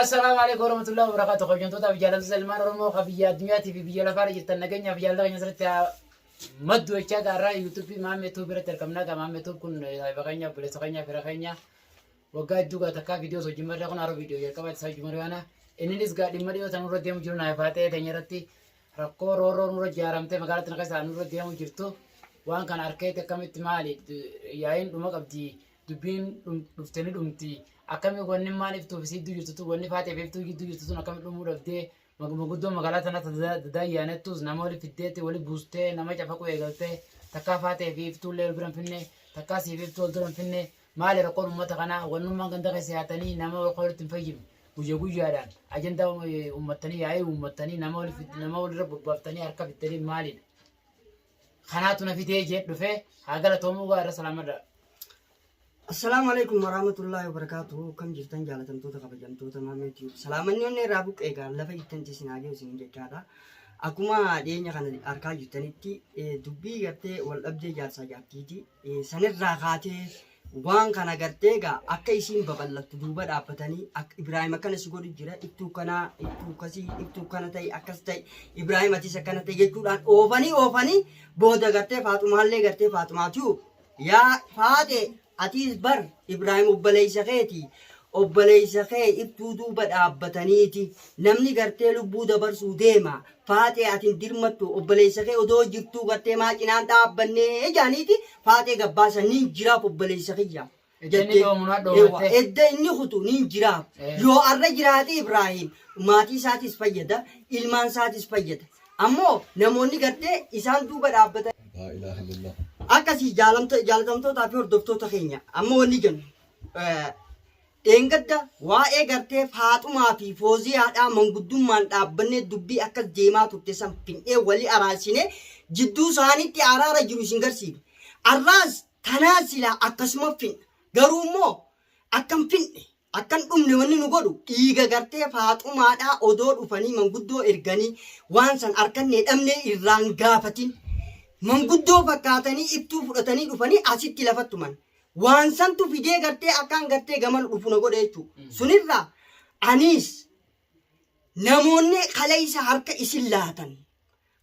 Assalaamu alaikum warahmatullahi wabarakatuh. Kabajamtootaa fi jaalattoota ilmaan Oromoo kan biyya addunyaatii fi biyya lafaarra jirtan nageenyaa fi jaalala keenya asirratti haa maddu jechaa gaarraa yuutuubii Maammee Tuub biratti argamna. Gaa Maammee Tuub kun saahiba keenya obboleessa keenya fira keenya waggaa hedduu gaa takkaa viidiyoo hojii marree kun haroo viidiyoo jalqabaa isaa hojii marree kana. Inninis gaa dhimma dhiyoo tan nurra deemu jiru naaf haa ta'e teenya irratti rakkoo roorroo nurra ijaaramtee magaalaa tana keessaa nurra deemu jirtu waan kana arkeetti akkamitti maali yaa'iin dhuma qabdi dubbiin dhufte ni dhumti akkami wanni maal iftuu fi sidduu jirtu tun wanni faatee fi iftuu jidduu jirtu tun akkami dhumuu dhabdee maguddoo magaalaa tana dadayyaanettus nama wali fiddeetti wali buustee nama cafaquu eegaltee takkaa faatee fi iftuullee wal bira hin finne takkaa siif iftuu wal dura hin finne maali rakkoon uummata kanaa wannummaan ganda keessa yaatanii nama walitti hin fayyifne guyya guyyaadhaan ajandaa uummattanii yaa'ii uummattanii nama wali nama walirra bobbaaftanii harka fiddanii maalidha kanaatu na fidee jee dhufee haa galatoomuu gaa irra salaamadha. Assalaamu alaikum warahmatullahi wabarakatuh. Kam jirtan jaalatamtoota kabajamtoota Maammee Tube. Salaamanni onnee irraa buqqee egaa lafa jirtan isin haa geessu isin jechaadha. Akkuma dhiyeenya kana arkaa jirtanitti dubbii gartee wal dhabdee jaarsaa jaartiiti. Sanirraa kaatee waan kana gartee egaa akka isiin babal'attu duuba dhaabbatanii akka Ibraahim akkana si godhu jira ittuu kanaa ittuu kasii ittuu kana ta'e akkas ta'e Ibraahim atis akkana ta'e jechuudhaan oofanii oofanii booda gartee Faaxumaallee gartee Faaxumaatuu yaa Faaxee atiis bar Ibraahim obboleessa keeti obboleessa kee iftuu duuba dhaabbataniiti namni gartee lubbuu dabarsuu deema Faaxee ati hin dirmattu obboleessa kee odoo jirtuu gartee maa cinaan dhaabbannee jaaniiti Faaxee gabbaasa nin jiraaf obboleessa kiyya Edda inni jettee. dhoomu na Ewa, dhoomattee. edda inni kutu nin jiraaf Eh. yoo arra jiraate Ibraahim maatii isaatis fayyada ilmaan isaatis fayyada ammoo namoonni gartee isaan duuba dhaabbatan Laa ilaaha illallah. akkasii jaalatamtootaa fi hordoftoota keenya amma wanni jennu Dheengadda waa'ee gartee Faaxumaa fi Fooziyaadhaa manguddummaan dhaabbannee dubbii akkas deemaa turte san finnee wali araarsinee jidduu isaaniitti araara jiru isin garsiifne. Arraas tanaa silaa akkasuma finna. Garuu immoo akkan finne akkan dhumne wanni nu godhu dhiiga gartee Faaxumaadhaa odoo dhufanii manguddoo erganii waan san arkannee dhabnee irraan gaafatin. Manguddoo fakkaatanii iftuu fudhatanii dhufanii asitti lafattuman. Waan santu fidee gartee akkaan gartee gaman dhufu na godhe jechuudha. Sunirraa anis namoonni kaleessa harka isin laatan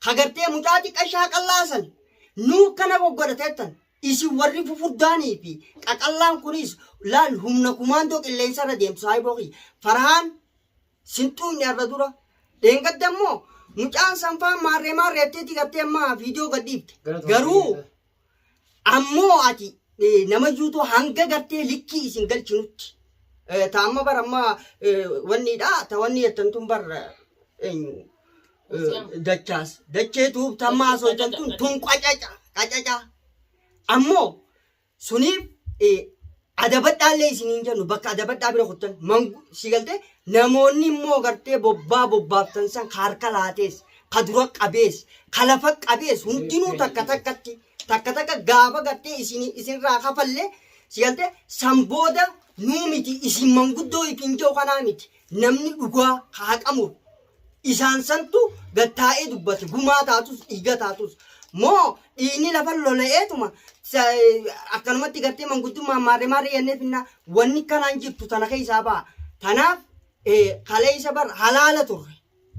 ka gartee mucaa xiqqashaa qallaa san nuu kana goggodhateettan isin warri fufurdaanii fi qaqallaan kunis laal humna kumaandoo qilleensa irra deemtu saayiboo kiyya. Farhaan sinxuuyni arra dura dheengadda immoo mucaan sanfaa maarree maarreetteetti gartee amma viidiyoo gadhiifte. Garuu Ammoo ati nama iyyuutu hanga gartee likkii isin galchinutti. Ta amma bar amma wanniidha ta wanni jettan tun bar eenyu dachaas dacheetu ta amma haasoftan tun tun qacaca qacaca. Ammoo suniif adabadhaallee isiniin jennu bakka adabadhaa bira kuttan mangu si galtee namoonni immoo gartee bobbaa bobbaaftan san ka harka laatees ka dura qabees ka lafa qabees hundinuu takka takkatti takka takka gaafa gartee isin isinirraa kafallee si galtee san booda nuu miti isin manguddoo ifin jiru kanaa miti namni dhugaa ka haqamuru Isaan santu gad taa'ee dubbate gumaa taatus dhiiga taatus moo dhiigni lafa lola'eetuma akkanumatti gartee manguddummaan maarree maarree jennee finnaa wanni kanaan jirtu tana keessaa ba'a. Tanaaf kaleessa bar halaala turre.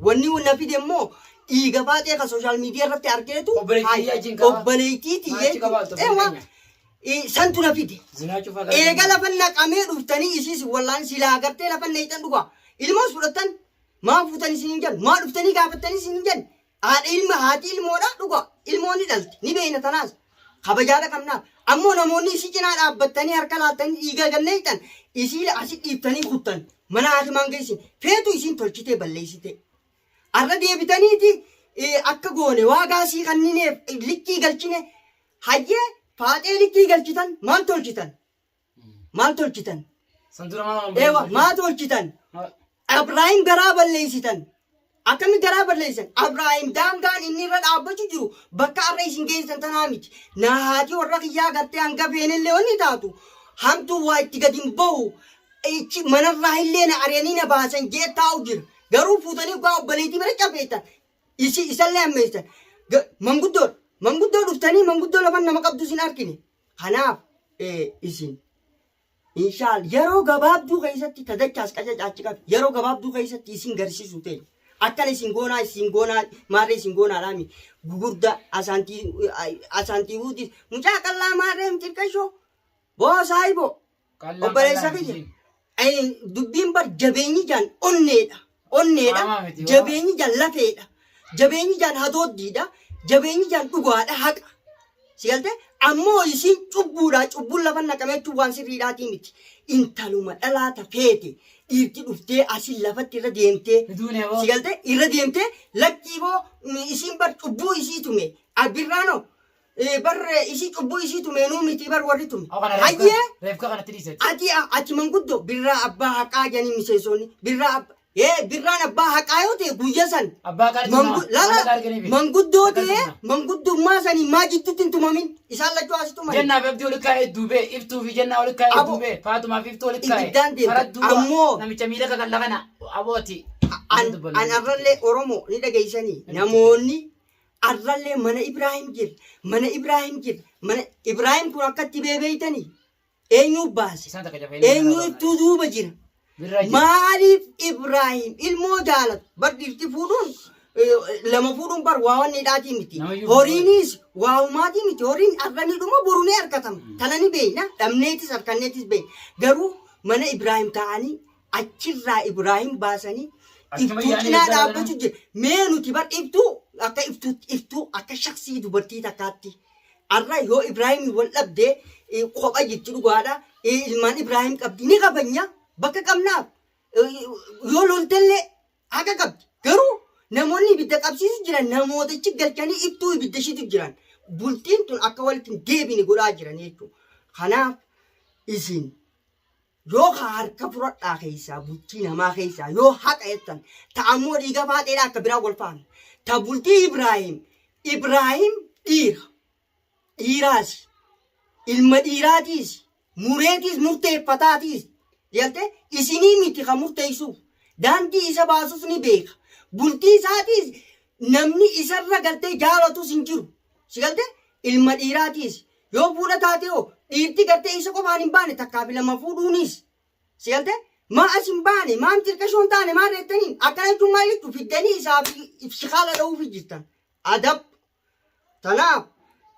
Wanni na fide immoo dhiiga faaxee ka sooshaal miidiyaa irratti argeetu Obboleettii achiin qaba. obboleettii Maachi qaba, tiyyeetu. Ewa santu na fide. Zinaa cufaa gara Eega lafa naqamee dhuftanii isiis wallaan silaa gartee lafa neeyxan dhugaa. Ilmoos fudhattan Maa fuutan isin hin jennu? Maa dhuftanii gaafattanii isin hin jennu? Haadha ilma haati ilmoodha dhuga. Ilmoo ni dhalti. Ni beeyna tanaas. Kabajaadha qabnaaf. Ammoo namoonni isii cinaa dhaabbattanii harka laaltanii dhiiga ganneeyxan isii asi dhiibtanii kuttan. Mana haakimaan geessin. Feetu isiin tolchitee balleessitee. Arra deebitaniiti akka goone waagaa sii kannineef likkii galchine. Hayyee faaxee likkii galchitan maal tolchitan? Maal tolchitan? San dura maal Ewa maa tolchitan? Abrahaim garaa balleessitan. Akkami garaa balleessan? Abrahaim daangaan inni irra dhaabbachuu jiru bakka arra isin geessan tanaa miti. Naa haati warra kiyyaa gartee hanga feenellee wanni taatu hamtuu waa itti gadi hin bahu. Ichi manarraa illee na ari'anii na baasan jee taa'u jira. Garuu fuutanii dhugaa obboleettii bira cafeettan. Isi isallee ammeessan. Manguddoo manguddoo dhuftanii manguddoo lafan nama qabdu isin argine. Kanaaf isin Inshaal yeroo gabaabduu keessatti tadachaas qacaca achi qabi. Yeroo gabaabduu keessatti isin garsiisuu ta'e. Akkana isin goonaa isin goonaa maarree isin goonaadhaami. Gugurda asaantii asaantii wuuti mucaa qallaa maarree mxirqashoo. Boo saayiboo. Qallaan Obboleessa qallaan kiyya. miti. Dubbiin bar jabeenyi jaan onneedha. Onneedha. Qaamaa miti, hoo. Jabeenyi jaan lafeedha. Jabeenyi jaan hadooddiidha. Jabeenyi jaan dhugaadha haqa. Si galtee? Ammoo isiin cubbuudha. Cubbuun lafa naqame jechuun waan sirriidhaatii miti. Intaluma dhalaa ta feete dhiirti dhuftee asiin lafatti irra deemtee. Duune hoo. Si galtee? Irra deemtee lakkii boo isiin bar cubbuu isii tume. Abirraanoo Bar isii cubbuu isii tume nuu miti bar warri tume. Hoo kana reefka Hayyee reefka kanatti dhiisati. ati ati manguddoo birraa abbaa haqaa jedhanii miseensonni birraa abba ee birraan abbaa haqaa yoo ta'e guyya san Abbaa qaarti mangu lala lala manguddoo ta'e manguddummaa sanii maa jidduutti hin tumamin isaan lachuu as tuman. Jennaa fi abdii walitti kaa'ee duubee iftuu fi jennaa walitti kaa'ee Abo duubee faatumaa fi iftuu walitti kaa'ee ibiddaan deemta karaa duuba ammoo namicha miila kakalla kana abooti. an an arrallee Oromoo ni dhageessanii namoonni Arrallee mana Ibraahim jirra. Mana Ibraahim jirra. Mana Ibraahim kun akkatti beebeeytanii? Eenyuu baase? Isaan takka jafee Eenyuu ittuu duuba jira? Birraa jira. Maaliif Ibraahim ilmoo jaalatu? Bar dhirti fuudhuun lama fuudhuun bar waa wanni dhaatii miti. Namayyuu Horiinis waa umaatii miti. Horiin arra ni dhuma boru ni argatama. Tana ni beekna. Dhabneetis harkanneetis beekna. Garuu mana Ibraahim ta'anii achirraa Ibraahim baasanii Achuma iftuu yaa'anii cinaa eeggaa dhaabbachuu jira. Mee nuti bar iftuu akka iftuutti iftuu akka shaksii dubartii takkaatti. Arra yoo Ibraahim wal dhabdee kopha jirti dhugaadha. Ilmaan Ibraahim qabdi ni kabanya bakka qabnaaf. Yoo loltellee haqa qabdi. Garuu namoonni ibidda qabsiisu jiran namootichi galchanii iftuu ibidda ishiitu jiran. Bultiin tun akka walitti hin deebine godhaa jiran jechuudha. Kanaaf isin Yoo ka harka furadhaa keessaa bultii namaa keessaa yoo haqa jettan ta ammoo dhiiga faaxeedhaa akka biraa wal faana. Ta bultii Ibraahim Ibraahim dhiira dhiiraasi ilma dhiiraatiis mureetiis murteeffataatiis jelte isinii miti ka murteessuuf daandii isa baasus ni beeka bultii isaatiis namni isarra galtee jaalatus hin jiru si galte ilma dhiiraatiis Yoo fuudha taate hoo dhiirti gartee isa qofaan hin baane takkaa fi lama fuudhuunis si galte maa as hin baane maam tirqashoo hin taane maal reettaniin akkana jechuun maal jechuu fiddanii isaa fi shikaala dha'uufi jirtan adab tanaaf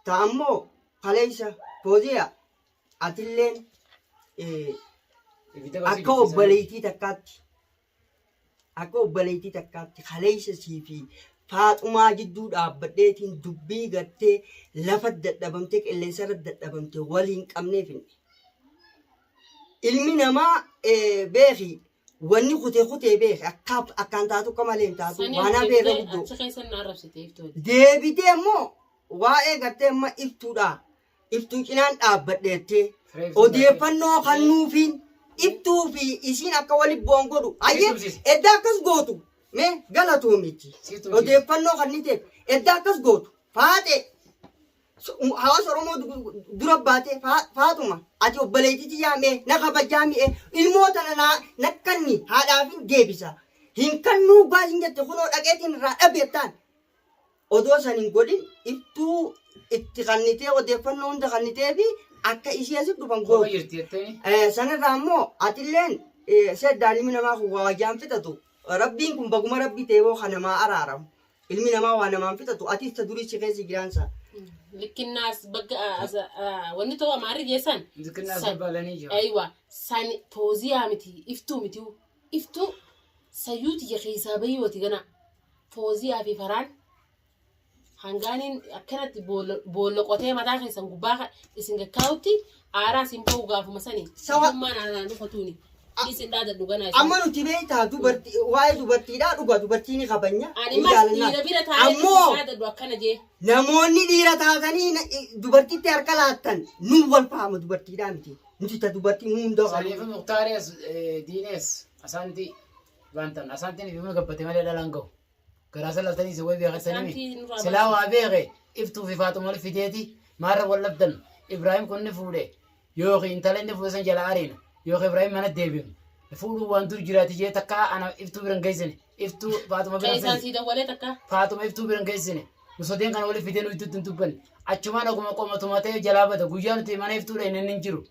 ta ammoo kaleessa fooziya atilleen akka obboleettii takkaatti Akka obboleettii takkaatti kaleessa sii fi Faaxumaa jidduu dhaabbadheetiin dubbii gartee lafa dadhabamtee qilleensa irra dadhabamte waliin qabnee finne. Ilmi namaa beeki wanni kutee kutee beeki akka akkaan taatu akka malee hin taatu Sanii waan hafee irra deebitee guddoo. achi keessa na arrabsite iftoon. Deebitee immoo waa'ee gartee amma iftuudhaa Iftuu cinaan dhaabbadheettee odeeffannoo kannuufiin iftuu fi isiin akka wali bu'an godhu. Ayyee tumsisi. edda akkas gootu mee galatoomitti Sii tumsisi. odeeffannoo kanniteef edda akkas gootu faaxee hawaasa Oromoo dura baatee faaxuma ati obboleettii tiyyaa mee na kabajaa mi'e ilmoo tana naa nakkanni haadhaafin deebisa hin kannuu baasin jette kunoo dhaqeetiin irraa dhabeettaan Odoo san hin godhin iftuu itti kannitee odeeffannoo hunda kannitee fi akka isii asi dhufan Kopha gootu. jirti jetteeni. Sanirraa immoo atilleen seddaan ilmi namaa kun waa wajjaan fixatu. Rabbiin kun baguma rabbii ta'e hoo kan namaa araaramu. Ilmi namaa waa namaan fixatu atis ta durii si keessa jiraansa. Likkinnaas bagga wanni ta'u amaarri geessan. Likkinnaas dabbalanii jiru. Aywa san fooziyaa miti iftuu miti iftuu sayyuu tiyya keessaa bahii wati ganaa. Fooziyaa fi Faraan hangaaniin akkanatti boolla qotee mataa keessan gubbaa isin gakkaa'utti aaraa isin ba'u gaafuma sani. Sawa- Ogummaan aanaan dhufatuuni. Isin dhaadadhu ganaa isin. Amma nuti beektaa dubartii waa'ee dubartiidhaa dhuga dubartii ni kabanya Ani ni mas jaalannaa. dhiira bira taa'ee Ammoo isin dhaadadhu akkana jee. namoonni dhiira taatanii dubartitti harka laattan nu wal faama dubartiidhaa miti. Nuti ta dubartii nu hunda Saniif Muktaarees Diinees Asaantii Baantan asaantiin ifuma gabbate malee dhalaan gahu. Garaa sallaltanii isin way beekattanii mi? Asaantii nurraa Silaa baasi. waa beeke iftuu fi faaxuma wal fideeti maarra wal dhabdan Ibraahim kun ni fuudhe yookiin intala inni fuudhe san jala ariina yookiin Ibraahim mana deebifna. Fuudhuu waan dur jiraati jee takkaa ana iftuu biran geessine iftuu faaxuma biran Keessaan fide. sii dawwalee takka. Faaxuma iftuu biran geessine. Nu sodeen kana wali fidee nu itti hin dubbanne. Achumaan oguma qoma tumatee jalaa bada guyyaa nuti mana iftuu dhayne inni hin jiru.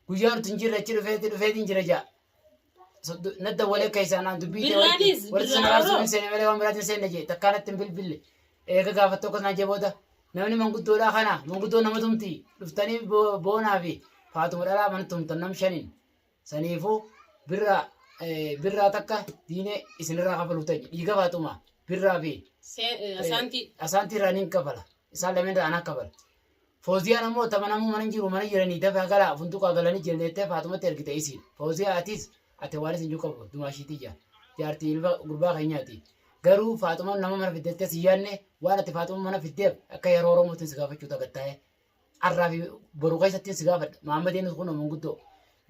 Guyyaa nuti hin jirre achi dhufeeti dhufeetiin jira ja'a. Na dawwalee keessaa naan dubbii ta'e Birraanis, walitti birraa sin araarsuu yeroo. hin seene malee waan biraatiin seenne jee takkaa natti hin bilbille. Eega gaafattoo akkas naan jee booda namni manguddoodhaa kana manguddoo nama tumti dhuftanii boonaa fi faatuma dhalaa mana tumtan nam shaniin. Saniifuu birraa birraa takka diinee isinirraa kafaluu ta'e dhiiga faatuma birraa fi Asaantii. Asaantii irraa niin kafala. Isaan lameen irraa anaa kafala. Fooziyaan ammoo tama namuu mana hin jiru mana jiranii dafaa galaa funduqaa galanii jenneettee Faaxumatti ergite isiin. Fooziyaa atis ati waan isin jiru qabu dumaashiitii jaa. Jaartii ilma gurbaa keenyaati. Garuu Faaxumaan nama mana fiddettee si yaadne waan ati Faaxuma mana fiddeef akka yeroo Oromootiin si gaafachuu tagattaa'e. Arraa fi boru keessattiin si gaafadha. Mahammadeen kun manguddoo.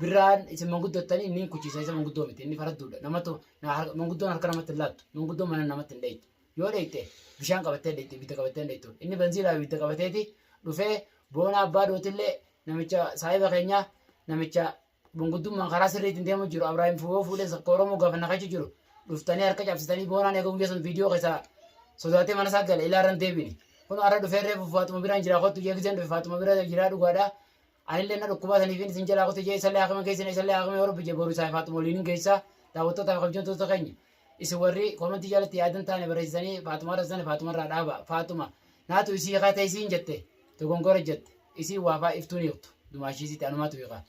Birraan isin manguddottanii inni hin kuchiisa isa manguddoo miti inni faradduudha. Namatu manguddoon harka namatti hin laattu. Manguddoon mana namatti hin dheeytu. Yoo dheeyte bishaan qabattee hin dheeytu ibidda qabattee hin dheeytu. Inni banziilaa fi ibidda qabateeti dhufee boona abbaa dootillee namicha saahiba keenyaa namicha manguddummaan karaa sirriitiin deemu jiru Abrahaim Fuuyoo fuudhee sakka Oromoo gaafa naqachu jiru dhuftanii harka cabsitanii boonaan eega guyyaa sun viidiyoo keessaa sodaatee mana isaa gale ilaa irra hin deebine. Kun har'a dhufee reefu Faaxuma biraan jira kottu jee giseen dhufe Faaxuma bira jira dhugaadha. Anillee na dhukkubaa saniifin isin jalaa kute jee isallee haakima geessina isallee haakima yoo rabbi jee boru isaa Faaxuma waliin hin geessa daawwattootaa fi kabajamtoota keenya. Isin warri komentii jalatti yaadan taane barreessitanii Faaxuma arrabsitan Faaxuma irraa dhaaba. Faaxuma naatu isii hiikaa ta'e isiin jette dogongora jette isiin waafaa iftuun hiiktu dumaashiisitti anumaatu hiika.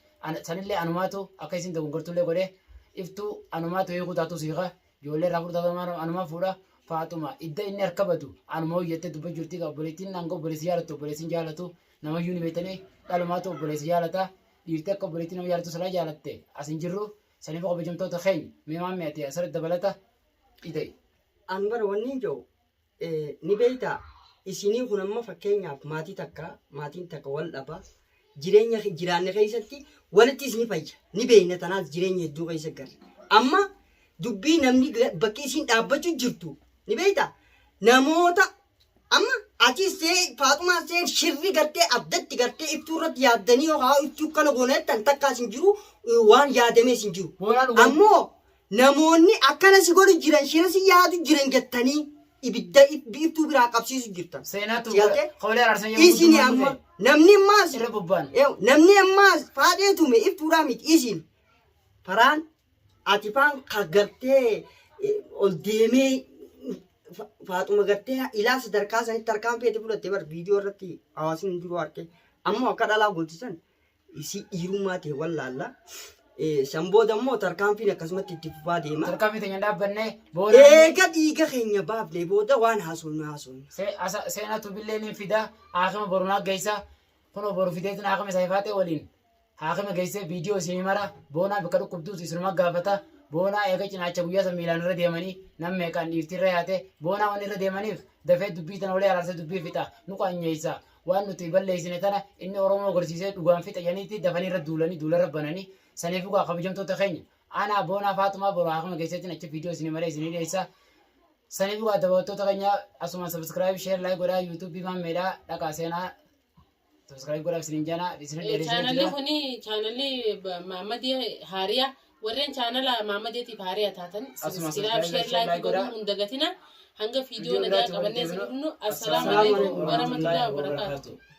Sanillee anumaatu akka isin dogongortullee godhe iftuu anumaatu hiikuu taatus hiika. Ijoollee irraa fudhatu anuma fuudha. Faaxuma idda inni harka badu anuma hojjettee dubbachuu jirti obboleettiin hanga obboleessi jaalatu obboleessin jaalatu namayyuu ni beektanii dhalumaatu obboleessa jaalata dhiirti akka obboleettii nama jaalatu silaa jaalatte as hin jirru saniif kabajamtoota keenya mee maammee ati asirratti dabalata idai. An bara wanni hin jiru ni beektaa isinii kun amma fakkeenyaaf maatii takka maatiin takka wal dhaba jireenya jiraanne keessatti walittis ni fayya ni beekna tanaas jireenya hedduu keessa garre amma dubbii namni bakki isiin dhaabbachuu jirtu ni beektaa namoota Amma atis ta'e Faaxumaas ta'e shirri gartee addatti gartee iftuu irratti yaaddanii yookaan iftuu kana goona jettan takkaas hin jiru waan yaadamees hin jiru. Boonaa dhugaa. Ammoo namoonni akkana si godhu jiran shira si yaadu jiran jettanii ibidda iftuu biraa qabsiisu jirtan. Seenaatu Si galtee? qawlee araarsan Isin amma namni ammaas irra bobba'an. Eew, namni ammaas faaxee tume iftuudhaa miti isin faraan Ati faan ka gartee ol deemee faaxuma gartee ilaa sadarkaa sanitti tarkaan feete fudhatte bar viidiyoo irratti hawaasni hundinuu arge. Ammoo akka dhalaa gootisan isii dhiirummaa ta'e wallaalla. San booda immoo tarkaanfiin akkasumatti itti fufaa deema. Tarkaanfii teenya dhaabbanne booda Eega dhiiga keenya baafne booda waan haasofnu haasofna. Seenatu billee ni fida haakima boru naa geessa kunoo boru fideetiin haakima isaa ifaatee waliin Haakima geessee viidiyoo isinii mara boonaa bakka dhukkubduus isinuma gaafata boonaa eega cinaacha guyyaa san miilaan irra deemanii nam meeqaan dhiirti irra yaate boonaa wanni irra deemaniif dafee dubbii tana walii araarsee dubbii fixa nu qaanyeessa waan nuti balleessine tana inni Oromoo garsiisee dhugaan fixa jedhaniitti dafanii irra duulanii duula irra bananii saniif dhugaa kabajamtoota keenya ana boonaa Faaxumaa boru haakima geesseetiin achi viidiyoo isinii maree isinii dhiyeessa saniif dhugaa daawwattoota keenya asumaan subscribe share like godhaa yuutuubii maammeedhaa dhaqaa seenaa Subscribe godhaaf isinin jana isinin dheeressinee Chaanalli jira. kuni chaanalli Maammadii Haariyaa warreen chaanala Maammadiitiif Haariyaa taatan Asuma subscribe subscribe, share share, like like godhuu godhaa. hin dagatina. Hanga viidiyoo Viidiyoo nagaa biraatti qabannee walitti isin deebinu. dhufnu assalaamu Assalaamu alaikum alaikum warahmatullahi warahmatullahi wabarakaatuh. wabarakatuh.